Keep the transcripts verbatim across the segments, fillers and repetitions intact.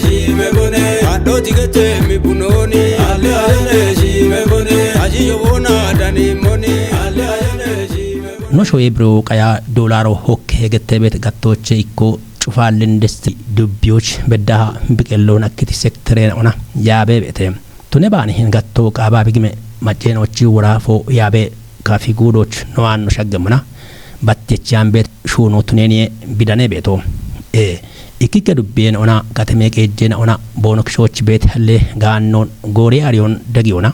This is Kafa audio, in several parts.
Shime bone, adho tigete mi bunoni, ale ale shime bone, aji yobona dani moni, ale ale shime bone. No shoye biro qaya dolaro hokke hegete bet gattoche ikko cufallin desti dubbiyoch beddaha biqello nakkiti sektere ona yaabe bete. Tune baani hin gatto qaaba bigime maccenochi wora fo yaabe kafi guudoch no anno shaggemuna. Battechi ambe shuuno tuneniye bidane beeto. E, ikkikke dubbiyeen ona kateme qeejjeen ona boono kishoochi beet halle gaannoon goori ariyoon dagiyoona.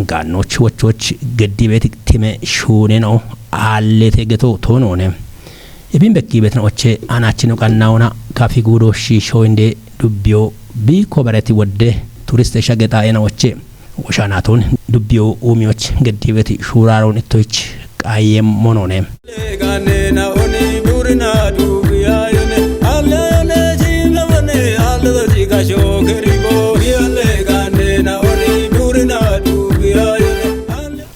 Gaannochi wochochi geddi beeti time shuuneno aallete geto toonoone. Ibin bekki beetinoche anachino qannaona kafi guudo shiisho inde dubbiyo bi kobareti wodde turiste shageta enoche. Woshanaaton dubbiyo uumiyoch geddi beeti shuuraaroon ittoyich qaayye monoone.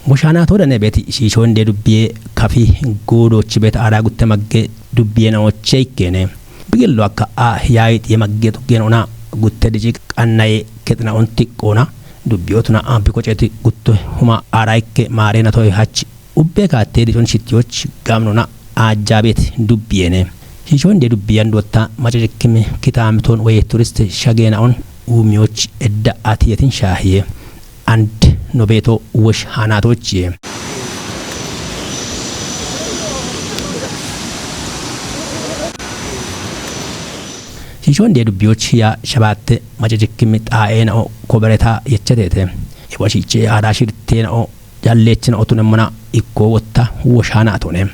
Woshaanaato dane beeti shiisho inde dubbiye kafi guudochi beet aaraa gutte magge dubbiye naoche ikkeene. Bigillo akka a yaayi xiye magge xuggeen ona gutte dici qannaye kexina on tiqqoona. Dubbiyootuna ampi koceti gutto huma aaraa ikke maareenatoy hach ubbe kaattee dicon shittiyoch gaamnona aajjaabeet dubbiyeene. Shiisho inde dubbiyan dotta macacikkim kitaamitoon woye turiste shageena on uumiyoch edda atiyetin shaahiye. And no beeto wosh hanaatochiye. Shiisho inde dubbiyoch ya shabaatte macacikkim xaa'eena'o kobereta yechateete. Ewashiche aaraa shirteena'o jalleechina otunemmona ikko wotta woshaana atone.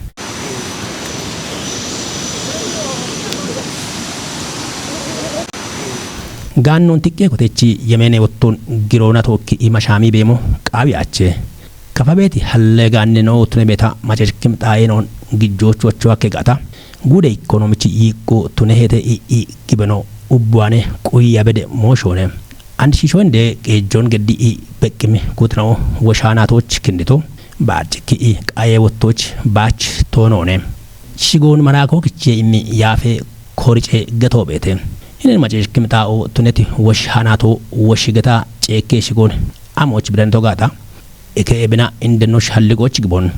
Gaannoon tiqqee kotechi yemeene wottoon giroona tookki ima shaamii beemo qaawi ache. Kafa beeti halle gaanne noo otune beeta maceckim xaa'ee noon gijjoochu ocho akke gata. Guude ikkonomichi yiiqqo tune hete i i gibeno ubbuwaane quyya bede mooshoone. And shiisho inde qeejjon geddi i beqqimi kutina'o woshaanaatooch kindito baarchikki i qaye wottoch baach toonoone. Shigoon maraakoo kichie immi yaafe korice getoo beete. Inen maceckim xaa'o tuneti woshaanaatoo woshi geta ceekkee shigoon amooch bidanito gaata. Eke ebina indenosh halligoch gibon.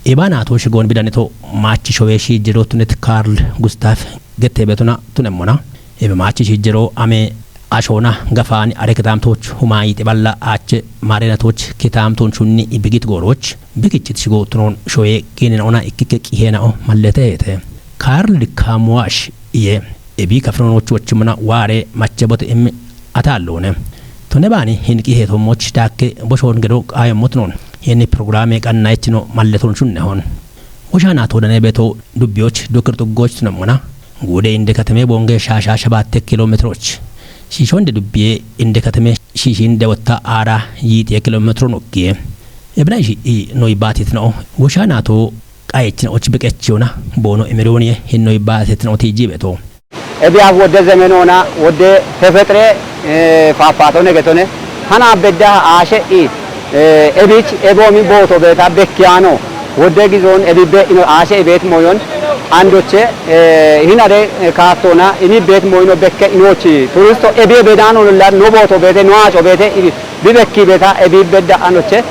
Eba nato shigon bidaneto maachi showe shijjero tunet Karl Gustav gette betuna tunemmona. Ebe maachi shijjero ame ashona gafani are kitamtoch humayi xiballa ache marenatoch kitamton shunni ibigit goroch bikichit shigo tunon showe ginen ona ikkike qihena o mallete hete. Karl Kamuash iye ebi kafinonoch wochimuna waare mache bote immi atallone. Tone baani hin qihe tommoch daakke boshon gedo qaayemmot non. Yenni programe qanna echino malleton shunne hon. Wosha nato dane beto dubbiyoch dokir xuggoch tunemmona. Guude inde katame bonge shaasha shabatte kilometroch. Shiishonde dubbiye inde katame shiishinde wotta aara yiitiye kilometro nokkiye. Ebina ishi i noy baatitno. Wosha nato qayechinoch biqechiyona boono emironiye hinnoy baasetino tiiji beto. Ebiyaaf wodde zemenona wodde tefetre, eh, faafaato negetone. Hana bedda aashe i, eh, ebich eboomi booto beeta bekkiyaano. Wodde gizoon ebibbe ino aashe ibeet mooyon andoche, eh, hinare, eh, kaattoona ini beet mooyino bekke inoochi. Turisto ebi ebedaano la no booto beete no aaco beete i bi bekki beeta ebi bedda anoche.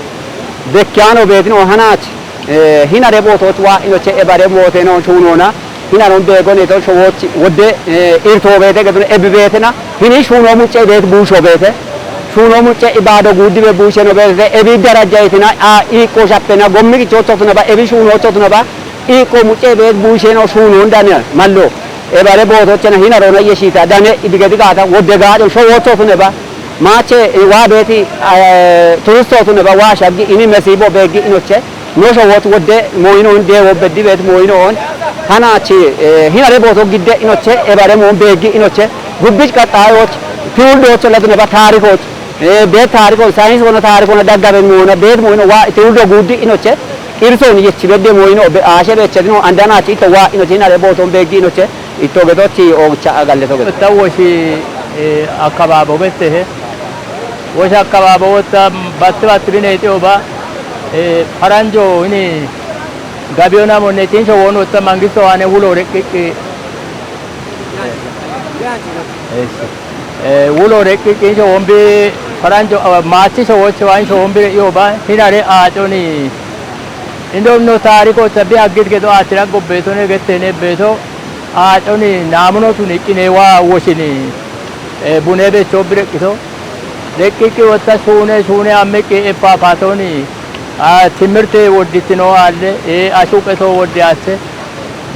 Bekkiyaano beetino hanaach, eh, hinare bootoch waa inoche ebare mooteno shuunoona. Hinaron beegoneto showoch wodde, eh, irto beete gedon ebi beetena. Hini shuuno mucce beet buusho beete. Shuuno mucce ibaado guuddibe buusheno beete. Ebi darajja itina a iiqqo shappena gommi gichochotuna ba ebi shuunochotuna ba iiqqo mucce beet buusheno shuunon dane mallo. Ebare bootochena hinarona yeshita dane idigedi gaata wodde gaado showochotune ba. Maache, eh, waa beeti, eh, turistootuneba waa shaggi ini mesiibo beeggi inoche. No showoot wodde mooyinoon deewo beddi beet mooyinoon. Hanaach, eh, hinare booto gidde inoche, ebare moon beeggi inoche. Gubbich qaxxaayoch, tiwuldoocho laduneba taarikoch, eh, beet taarikoon, saayinsi kono taarikoona daggaben moona, beet mooyino waa tiwuldo guuddi inoche. Qirsoon yechi bedde mooyino be aashe bechetino andanaachi itto waa inoche hinare booton beeggi inoche. Itto getochi oogicha agalleto geto. Wotta woshi, eh, akkabaabo bettehe. Woshi akkabaabo wotta batti batti bineexi oba, eh, faranjo ini gabiyo namonne tinsho woon wotta mangisto waane wulo reqqiqqi. Eessi. Eh, wulo reqqi qinsho wombi faranjo, ah, maachi showoche wain showombi re'yo ba, hinare aaconi. Indo no taariko tabi haggit gedo aatira gobbeetone gettene beeto, aaconi naamuno tuni qine waa woshini, eh, bune becho bireqqito. Reqqiqqi wotta shuune, shuune ammeqqi eppa patoni, ah, timirte wodditino alle, eh, ashuqeto wodde asse.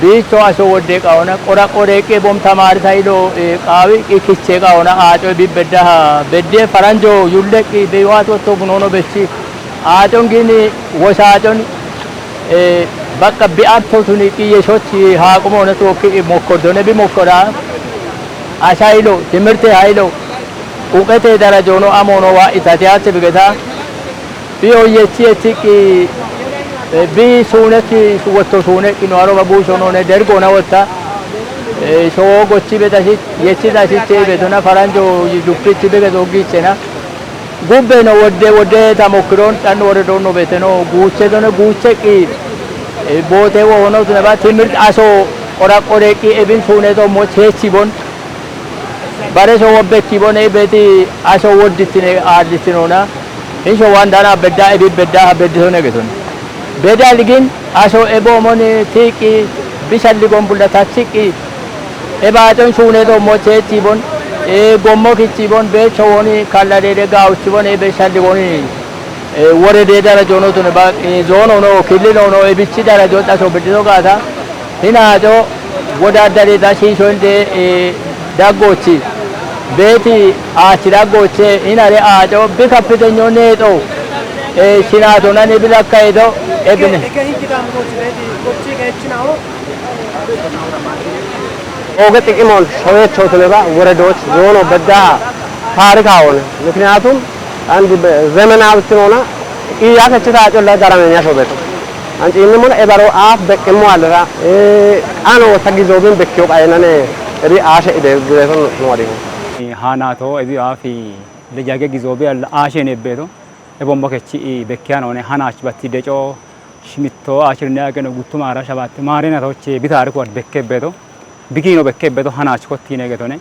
Biicho asho wodde qaona, qora qoreeqqi bom tamaari tayilo, eh, qaawi qikiche qaona, aaco bibbeddaha, bedde faranjo yulleqqi beywat wotto bunono bechi. Aacon gini wosaacon, eh, baqqa bi'atto tuni qiyye shochi haaqumone tookki mokkordone bi mokkora. Asha ilo, timirte hayilo, uqete darajono amono wa itati atte bigeta. Bi oyyechi yechiqqi, eh, bi suunechi wotto suuneqqi no aro ba buusho none dergona wotta. Eh, showo gochi betashi, yechi dashi che betona faranjo duppichi begeto gichena. Gubbe no wodde, wodde tamokkiron, dhanno wore donno bete no, guuche done, guuche qi, e, boote wo hono tune ba, timirt aso, qora qore qi, ebin sune to mo chechi bon, bare so wobbe ki bon, e beti aso wodditine, additino na, in so wan dana bedda, ebi bedda, ha beddi so ne geton. Beda ligin, aso ebo moni tiki, bishalli gon bulla tachiki, e baacon shuune do moche tibon, e gommo kichibon, be chowoni kallade de gauchibon, e be shalli goni, e wore de darajo no tune ba, e zono no, killi no no, e bichi darajo ta so biddo gata. Hina jo, wodaddare da shi shonde, e daggochi. Beeti aachi daggoche, hinare aaco, bi kapitenyo neexo, e shinato nani bi lakkayido, ebine. Oge xiqimon shoyecho tuneba woredoch yono bedda taarika ሆነ። ምክንያቱም አንድ በ-፣ ዘመናዊ ስለሆነ እያከችታ ጮላ ጋራመኛ ሰው ቤት አንቺ እንምን ኤባሮ አፍ በቅሞ አለራ ቃኖ ተጊዞብን በኪዮ ቃየናነ እቢ አሸ ኢደ ግሬቶን ነው። Haa naato ebi afi lejage gizoobi alla aashene beeto ebommo kechi i bekkiya noone hanaach batti deco shimitto aashirne ageno guttumaara shabatte maarena toche bitaari kuwat bekke beeto bikino bekke beeto hanaach kottine getone.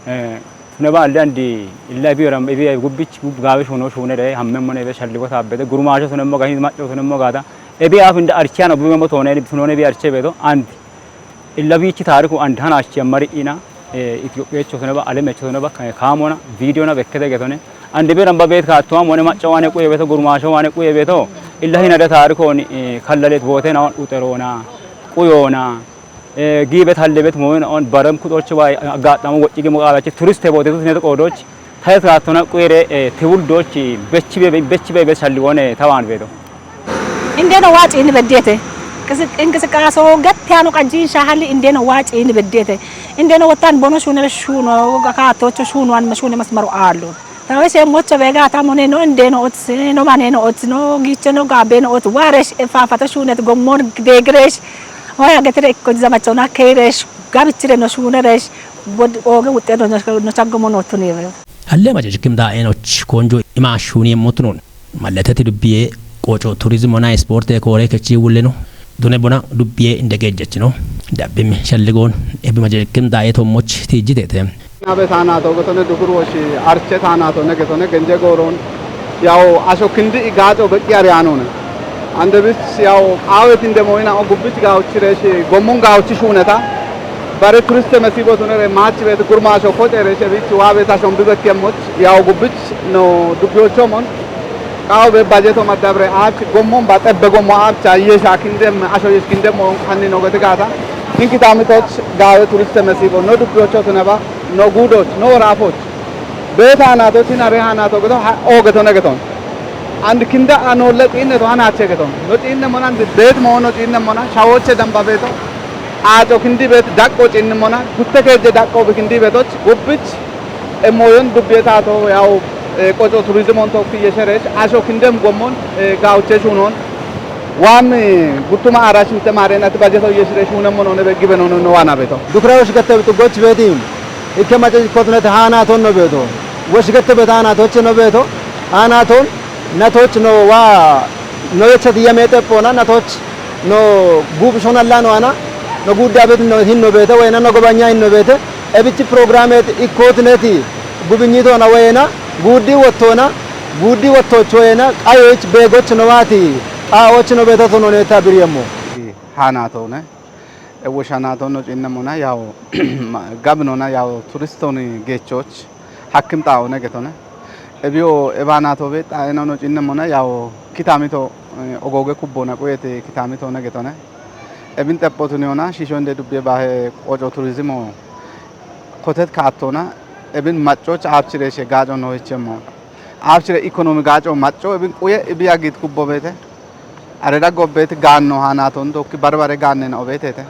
Eh, tune ba alle andi illa ebi yoram ebi gubbich gub gaabe shuno shunere hammemmone ebe shalligo taabbete gurmaasho tunemmo gahi macco tunemmo gaata ebi aaf inda archiyano bibemmo toone tunone ebi arche beeto andi Illa biichi taariku and hanachi ammari ina, eh, Itophiyecho tone ba, alemecho tone ba, eh, kaamona, videona bekkete getone. And be ramba bet kaatto amone macca wane quye beto, gurmaasho wane quye beto. Illa hinade taarikoni, eh, kallalet bootena on uterona, quyona, eh, giibet hallebet moyona on barem kuxocho ba, eh, aggaxxamo woccigi mo qaalachi turiste boote tune qoodoch, tayet kaattona quyere, eh, tiwuldoch bechibe, bechibe bet shalliwone tawan beto. Indeno waa ciini beddeete. Qisi-, inqisiqaasoo gatti yaano qajjiinsha halli indeno waa ciini beddeete. Indeno wottaan bono shuunere shuuno, kaattocho shuuno, anma shuune masmaru aallo. Tawe sheemmocho beegaata moneno indeno otsi, no maneno otsi, no giicheno gaabeno otsi, waaresh efaafata shuunet gommon deegiresh, hoya getere ikko zamachona keeresh, gabichire no shuuneresh, bod-, ooge wuxxeeno no, no chaggomo no tuniwe. Halle maje jikkim daa'enoch konjo ima shuuni emmotunon. Mallateti dubbiye qoco turizimona ispoorte koore kechi wulleno. Dune bona dubbiye inde gejjechino. Dabbim shalligoon ebi maje jikkim daa'e tommoch tiijjitete. Nabe taanaato getone dugur woshi arche taanaato ne getone genje gooron. Yaw asho kindi i gaaco beqqi ariyaanone. Andebich yaw qaawet inde moyina o gubbich gaawuchireshi gommon gaawuchi shuuneta. Bare turiste mesibo tunere maachi beet gurmaasho kocereshi ebich waa beet ashon bibekki emmoch yaw gubbich no dubbiyochomon. Qawo be bajeto madabre aach gommon ba xebbe gommo aach ayye shaakindem asho yeshkindem on kanni no gete gaata. Inki tamitoch gaawe turiste mesibo no dubbiyocho tuneba no guudoch no woraafoch. Beeta naatoch hinare ha naato geto ha, o geto ne geton. And kinda anolle ciinne to hanaache geton. No ciinne mona ndi beet moo no ciinne mona shawoche damba beeto. Aaco kindi beet daqqo ciinne mona gutte keejje daqqo bi kindi beetoch gubbich e moyon dubbiye taato yaw, eh, qoco turizimon tokki yesheresh asho kindem gommon, eh, gaawuche shuunon. Waam, eh, guttuma aarash inte maaren ati bajeto yeshire shuunemmo none be gibe nono no wana beto. Dukra wosh gette beto goch bedim. Ikke mace kotnet ha naaton no beto. Wosh gette bet ha naatoche no beto. Ha naaton natoch no wa no yecha diya mete pona natoch no gub shonalla no ana no gudda bet no hin no bete wena no gobanya hin no bete. Ebichi programet ikkotneti. Gubinyitoona woyena, guuddii wottoona, guuddii wottoch woyena, qayoch beegoch nowaati, xaa'och no beeto tunoneta biriyemmo. Haanaatoone, ewoshaanaatoonno ciinnemmona yawo, gabinona yawo, turiston geechoch, hakkim xaa'oone getone. Ebiyo ebaanaatoobe xaa'enano ciinnemmona yawo, kitaamito, eh, ogooge kubboona quyete kitaamitoone getone. Ebin xephotuniyona, shiisho inde dubbiye baahe qoco turizimo kotet kaattoona, ebin maccoch aabchireshe gaaco nohichemmo. Aabchire ikonomi gaaco macco ebin quye ebi agit kubbo beete. Areda gobbet gaanno haanaaton dokki barbare gaannena obeetete.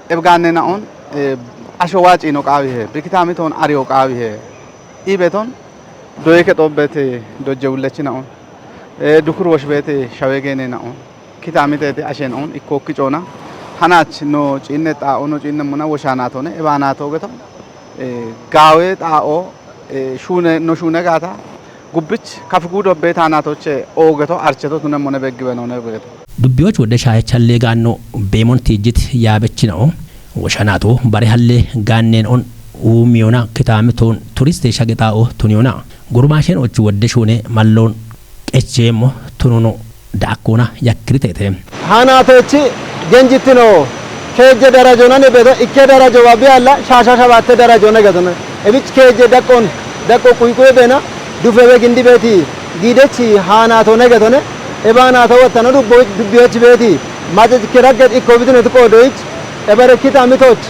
Eb gaannena on, eh, asho waaciino qaawihe, bikitaamitoon ariyo qaawihe. Ibeton doyeke xobbete dojje wullechina on. Eh, dukur woshbeete shawe geenena on. Kitaamitete ashen on ikkookki coona. Hanaach no ciinne xaa'o no ciinne muna woshaanaatone, ebaanaatoo geto. Eh, gaawe xaa'o, eh, shuune, no shuune gaata. Gubbich kafi guudo beetaanaatoche oogeto archeto tunemmone beggiwe noone begeto. Dubbiyoch wodde shaaye challe gaanno beemon tiijjit yaabechina'o. Woshanaato bare halle gaannen on uumiyona kitaamitoon turiste shage xaa'o tuniyona. Gurmaashen och wodde shuune malloon qecheemmo tunono daakkona yakkiriteete. Haanaatochi genjittino keejje darajonane bedo ikke darajowa biyalla shaasha shabatte darajone getone. Ebich keejje daqqon, daqqo quyquye beena dufewe gindi beeti giidechi haanaatone getone. Ebaanaato wottano dubbo-, dubbiyoch beeti. Macec kiragget ikko bitinoti qoodoyich ebere kitaamitoch,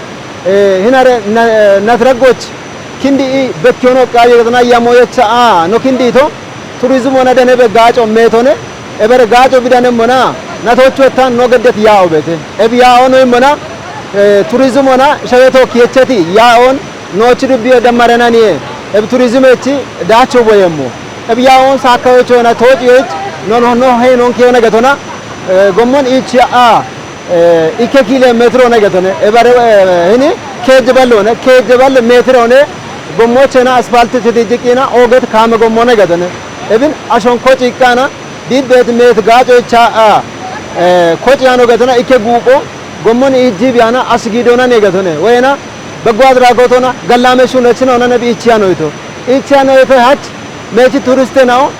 eh, hinare na-, eh, natiraggoch kindi i bekkiyono qaye getona yamoyecha a no kindi to turizimona dene be gaaco meetone, ebere gaaco bidanemmona, natochu ettan no geddet yaa'o beete. Eb yaa'o no immona, eh, turizimona shawe tookki yecheti yaa'on noochi dubbiyo dammarenaniye. Eb turizimechi daacho boyemmo. Eb yaa'on saakkayochona tooci yoyich no, no, no, he non kiyona getona, eh, gommon ichi a eh, ikke kiile meetiro ne getone. Ebare, eh, hini keejje ballo ne, keejje balle meetiro ne, gommochena asfalti tidijjiqina ooget kaame gommone getone. Ebin ashon koci ikkana, dibbet meet gaaco icha a, eh, koci ano getone, ikke guuqo, gommon ijji biyana, as giidona ne getone. Woyena, beggo adragotona, gallame shunechinona ne bi ichiyano ito. Ichiyano ito hach, meechi turiste na'o,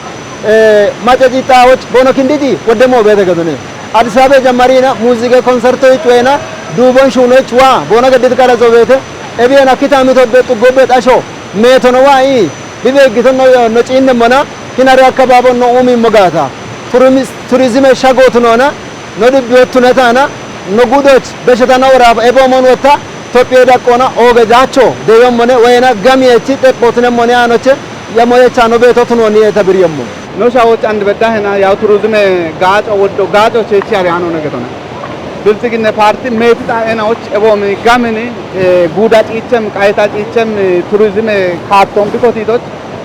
eh, maceci xaa'och bono kindidi wodde moo beete getone. Addis Ababa jammarina muuziqe konsertoyich woyena duubon shuunoyich waa bono geddit qarazo beete. Ebiyena kitaamito be xuggo be xasho meetono waa i bibe gito no, no ciinnemmona hinare akkabaabon no uumimmo gaata. Turimis-, turizime shagootunona no dubbi wottunetaana no gudoch beshetana woraaf eboomon wotta Tophiye daqqoona ooge daacho deyommone woyena gamiyechi xephotinemmone aanoche yamoyecha no beeto tunonni eta biriyemmo. No shawoch and beddahena yaw turizime gaaco woddo gaaco cheechi are aanone getona. Bilxiginne paarti meeti xaa'enaoch eboomi gamini, eh, guuda ciichem, qayeta ciichem, eh, turizime kaatton bikotiitoch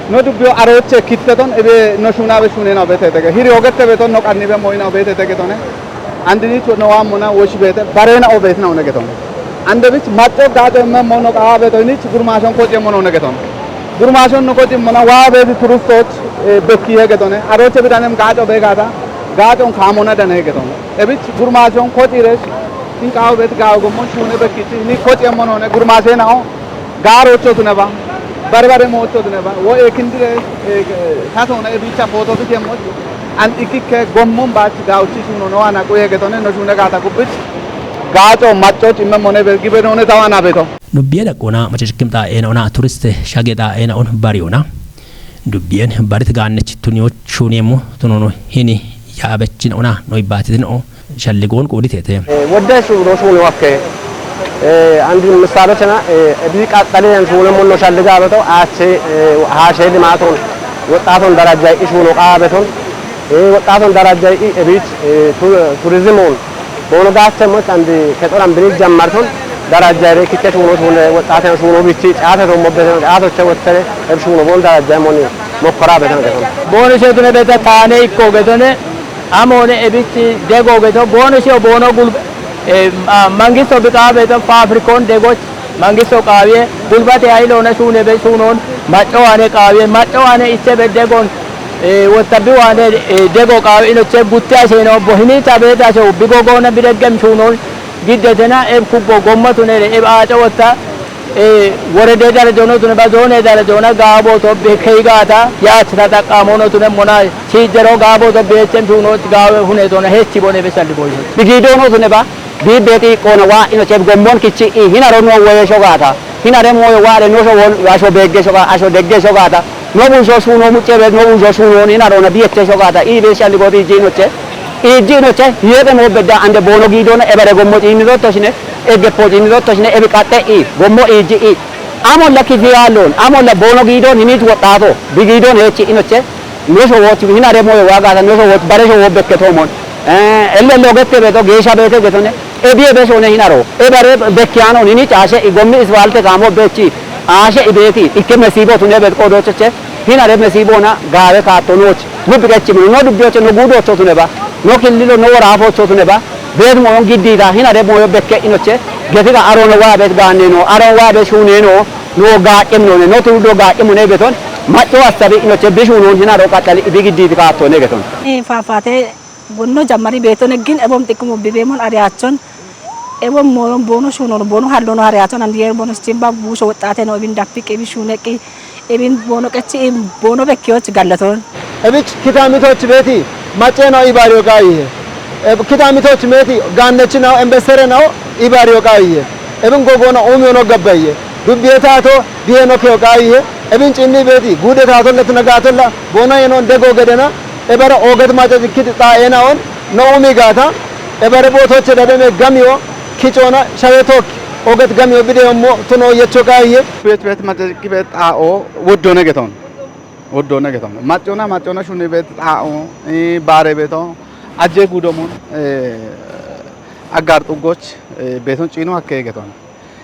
no dubbiyo arooche kitteton ebe no shuunabe shuunena obetetege. Hiri ogette beton no qannibe moyina obetetegetone. Andinich no waammona wosh beete barena obetina one geton. Andebich maxo gaaco emme mono qaawa beto inich gurmaashon koce mono one geton. Gurmaashon no koci mona waa beeti turistoch, eh, bekki he getone. Aroche bidanem gaaco be gaata gaacon kaamona dane geton. Ebich gurmaashon koci resh in qaawa beeti gaawa gommon shuune bekkichi ni koce mono one gurmaashe na'o. Gaar ochchotuneba, barbare mochchotuneba, wo ekindire, eh, eh, tasona ebicha foto bikemmoch, an ikikke gommon bach gauchi shuno no ana quye getone no shune gata kubbich, gaaco maccoch imme mone be gibe none tawana beto. Dubbiye daqqoona macecekkim xaa'eena ona turiste shage xaa'eena on bariyoona. Dubbiyen barit gaannech tuniyoch shuuneemmo tunono hini yaabechin ona no ibbaatitino. Shalligoon qooditeete. Eh, wodde shuuro shuuni wakke. Eh, andi misaalochena, eh, ebi qaxxaliyan shuunemmonno shalliga beto aache, eh, haashe limaatoon woxxaatoon darajjay ishuuno qaa beton. Eh, woxxaatoon darajjay i ebich, eh, tu-, turizimoon. Boono gaache moch andi kexoran bini jammarton darajjay re kiche shuuno shuune woxxaaten shuuno bichi caate to mobbeten caatoche wottere eb shuuno boon darajjay moni mokkora beton geton. Boono shetune beta taane ikko getone. Amoone ebichi dego geto boono shiyo boono gul-, eh, ah, mangisto biqaa beto faafrikoon degoch mangisto qaawiye gulbate ayilona shuune be shuunoon macco waane qaawiye macco waane iche be degon, eh, wottabbi waane, eh, dego qaawi inoche gutte asheeno bo hini ta beeta ashe ubbi gogoona bideggem shuunoon giddetena eb kubbo gommatunere eb aaco wotta Ee, worede darajoono tune ba zoone darajoono gaabo tobbe kei gaata, yaach tataqaamono tune mona, siijjero gaabo tobbe echen tuno gaawe hune tone hechi bone be salli boyo. Bigidoono tune ba, biibbe xiiqqoona waa ino cheb gommon kichi i hinaro no woye shogaata. Hinare moyo waare no sho wol, asho begge shoga, asho degge shogaata. No bun so suno mucce be, no bun so suno hinaro na biyeche shogaata. I be salli go bi jinoche. Ijji inoche, yete mo bedda ande boono giidoona ebare gommo ciinnitottoshine, egge poocinitottoshine, ebi qaxxe i, gommo ijji i. Amolla kifi yaalloon, amolla boono giidoon hiniit woxxaato, bi giidoon heechi inoche, no showooch hinare moye waagaata, no showooch bare showoo bekke toomon. Eh, elle logette beeto, geeshsha beete getone, ebi ebe shoone hinaro, ebare bekkiyaanoon hiniich aashe i gommi isfaalte kaamo beechi, aashe i beeti, ikke mesiibo tune beet qoodoochoche, hinare mesiiboona gaawe kaattonooch, gubbi qechimino, no dubbiyocho, no guudoocho tune ba. No killilo no woraafocho tune ba. Beet moyon giddiita hinare moyo bekke inoche. Getiga arono waa beet gaanne no. Aron waa beet shuune no. No gaacem none. No turudo gaacem ne beton. Macco asabi inoche bishunon hinaro qaxali ibi giddiiti kaattone geton. Eh, faafate gonno jammari beetone gin ebom xiqqumo bibeemon ariyaachon. Ebom moyon boono shuunono boono hallono hariyaachon andiyer boono schimba buusho woxxaate no ebin dappiqi ebi shuuneqi ebin boono qechi boono bekkiyoch gallatoon. Ebich kitamitoch beeti macce no ibaariyo qaayihe. Eb-, kitamitoch meeti gaannechi no embesere no ibaariyo qaayihe. Ebin gogono uumiyo no gabbayihe. Dubbiye taato biye no keyo qaayihe. Ebin cinni beeti guude taatolla tuna gaatolla boono yeno dego gedena ebara ooget macce cikkit xaa'eena on no uumi gaata ebare bootoche dademe gamiyo kicoona shawe took ooget gamiyo bide yommo tuno yecho qaayihe. Beet beet macce cikkibet xaa'o woddone geton. Woddone geton. Maccona, maccona shuni beet xaa'o, eh, baare beeto, ajje gudomon, eh, aggar xuggoch, eh, beeton ciino hakke geton.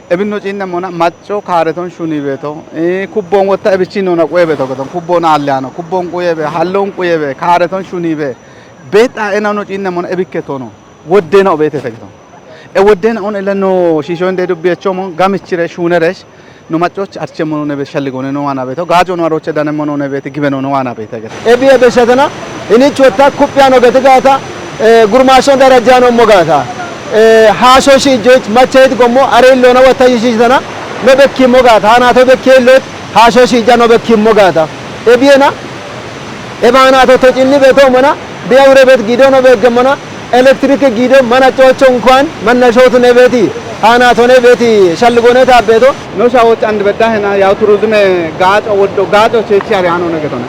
Ebinno ciinne mona macco kaareton shuni beeto, eh, kubbon wotta ebichinno na quye beeto geton. Kubbon aalleano, kubbon quye be, hallon quye be, kaareton shuni be. Beet xaa'ena no ciinne mona ebikke tono. Woddena obeete tegeto. E woddena on ela no shisho inde dubbi echomo gamichire shuneresh no maccoch archemo no nebe shalligone no wana beto. Gaajo no aroche danemo no nebe te gibeno no wana bete geto. Ebi ebeshatana inich wotta kuppiano geti gaata, eh, gurmashon darajano mo gaata. Eh, haasho shiijjoch machayit gommo are illona wotta yishishitana no bekkimo gaata. Hanato bekke illot haasho shiijja no bekkimo gaata. Ebiyena Ebaana to tocinni beto mona, biya wure bet gido no begge mona, electric gido mana cocho inkuan manna shotu ne beti, hana to ne beti, shalligone ta beto. No shawoch and bedda hena yaw turizime gaaco woddo gaaco chechi ari ano ne getona.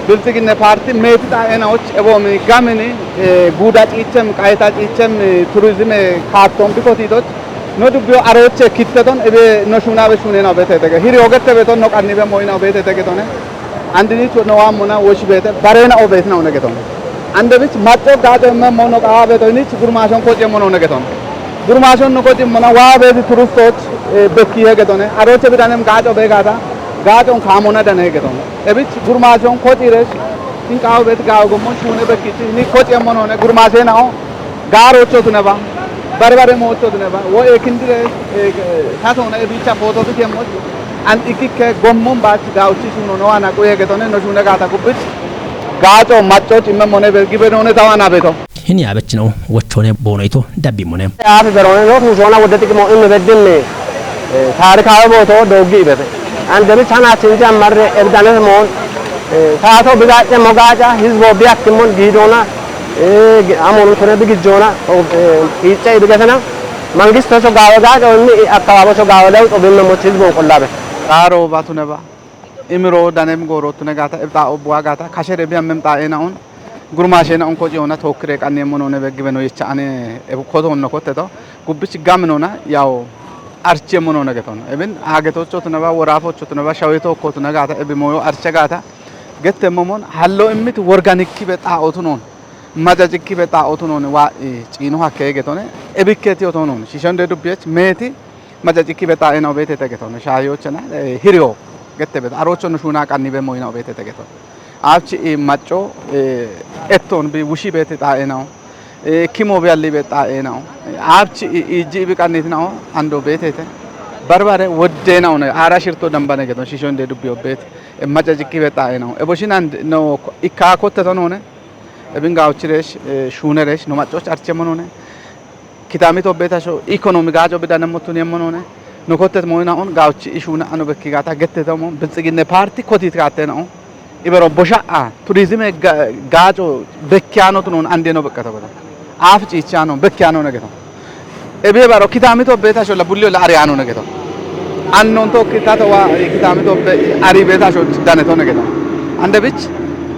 Bilxiginne parti meti ta ena och ebo mi gamini, eh, guda cichem, qayta cichem, eh, turizime kaatton bikotitoch. No dubbiyo aroche kitteton ebe no shuna be shunena betete ge. Hiri ogette beton no qannibe moyna betete getone. Andinich no wammona wosh beete barena o beetina one geton. Ande bich maxo gaade me mono qaa beeto inich gurmashon koje mono one geton. Gurmashon no koje mona waa beeti turustoch, eh, bekki he getone. Aroche bidanem gaaco be gaata, gaacon kaamona dane geton. Ebich gurmashon kojires, in qaawo beeti gaawo gommon shune bekkich, ni koje mono one gurmashena o, gaar ochotune ba, barbare mo ochotune ba, wo ekindire, eh, tasona ebicha foto bi kemmoch, An ikikke gommon baach gaawuchi shuno no ana quye getone no shune gaata kubbich. Gaaco macco cimme mone be gibe none tawana beto. Hini abech no wochone bonoito dabbi mone. Afi berone no tu shona wodde tikimo inne beddinne. Eh, taarikaawe booto dooggi ibete. An demi chana chinji ammarre ebdane mon. Eh, taato bigaacce mo gaaca hizbo biyakkimon giidona. Eh, amon tune bigijjona. Eh, iicce ibigetena. Mangistocho gaawe gaaco inni akkababocho gaawe lewxo bimmemoch hizbon qollabe. Xaaro batune ba. Imiro danem goorotune gaata, ibxaa obbuwa gaata, kashere biyammem xaa'eena'on, gurmaasheena'on kociyoona tookkire qanniyeemmo noone beggibe no yicha ane ebu kotoonno kotteto, gubbich gaminona, yawo, archiyeemmo noone getono. Ebin, aagetochotuneba, woraafochotuneba, shawetookkootune gaata, ebi moyo arche gaata, getteemmomon, hallo immit worganikkibe xaa'ootunoon, majacikkibe xaa'ootunoon waa'e ciino hakkee getone, ebikkeeti otoonoon, shishonde dubbiyech, meeti, Majacikki bexaa'ena obeetete geton, shaahiyochena, eh, hiriyo gette beto, arochon shuuna qannibe moyina obeetete geton. Aabchi i macco, eh, etton bi wushi beeti xaa'enawo, eh, kimo bi alli be xaa'enawo, eh, aabchi i, iji bi qannitinawo, ando beetete. Barbare woddenawo ne, aara shirto dambane geton, shishonde dubbi obbeeti. Eh, majacikki be xaa'enawo. Ebo shinan no ikka kotte tonone, ebin gaawchiresh, eh, shuuneresh, no maccoch archemonone. Kitami tobbe tasho ikonomi gaaco bidane mottun yemmonone. No kottet moyna on gawchi ishuna ano bekki gata gette tomo bilxigine parti kotit gatte no. Ibero bosha'a turizime ga-, gaco bekkiano tunon ande no bekkata bada. Af cichano bekkiano ne geto. Ebe baro kitami to beta sholla bulli olla ariano ne geto. Annon to kitato wa kitami to be ari beta sho dane to ne geto. Ande bich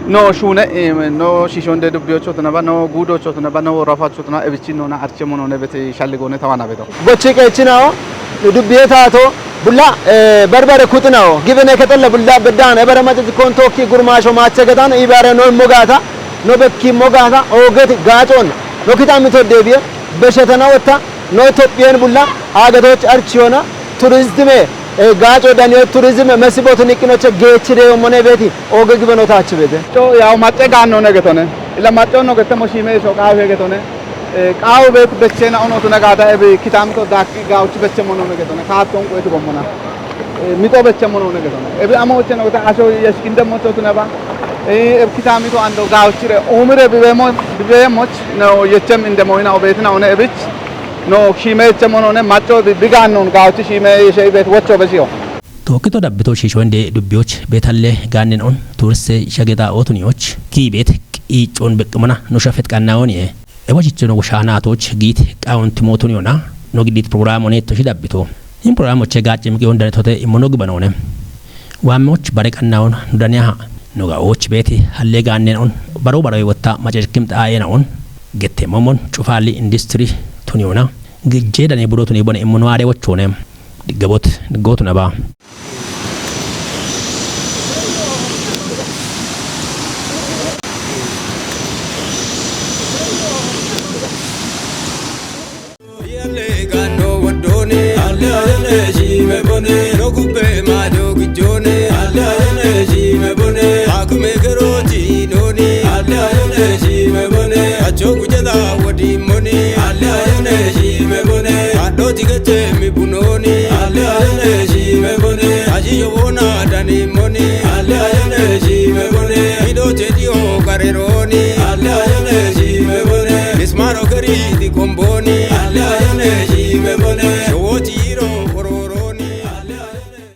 no shune, eh, no shishonde dubbiyocho tunaba, no gudocho tunaba, no rafacho tuna ebichi no na arche mono ne bete shalligone tawana beto. Gochi qeechinaho, dubbiye taato, bulla, eh, barbare kuxinaho, gibine kexelle bulla bedaan, ebere macet kontookki gurmaasho maache gedaan, ibaare no immo gaata, no bekki immo gaata, oogeti gaacoon, no kitamito deebiye, beshetana wotta, no Itophiyen bulla, aagetoch archiyona, turizime, eh, gaaco daniyo turizime, mesibot niqqinoche geechide yommone beeti, ooge gibeno taach beete. Co yaw macce gaanno ne getone, ila macce no gette mo shiime iso qaawe getone. Eh, qaawu beet bechena ono tuna gaada ebi kitamito daakki gaawchi beche mono ne getone, kaatton qoytu gommona. Eh, mito beche mono ne getone. Ebi amo ocheno gota asho yeshkinde mocho tuna ba. Eh, ebi kitamito ando gaawchire umire bibemo, bibemoch no yechem inde moyna obetina one ebich no shime yeche mono ne macho bi bigannon gaawchi shime yeshe bet wocho beshiyo. Tookkito dabbito shiishoinde dubbiyoch beetalle gaannen on turiste shageta ootuniyoch kiibeet qiicoon beqqimona no shafet qannayonie. Ewa chichono woshaanaatoch giit qaawunti mootun yona no giddit program oneetto shi dabbito. Hin program oche gaacce miqi on danetote immono gibanoone. Waammoch bare qannaon no daniyaha no gaoch beeti halle gaannen on baro baro wotta maceckim xaayena on gette momon cufaali industry tun yona gijje dane budo tun ibone immono aare wochone. Diggabot gootuna ba.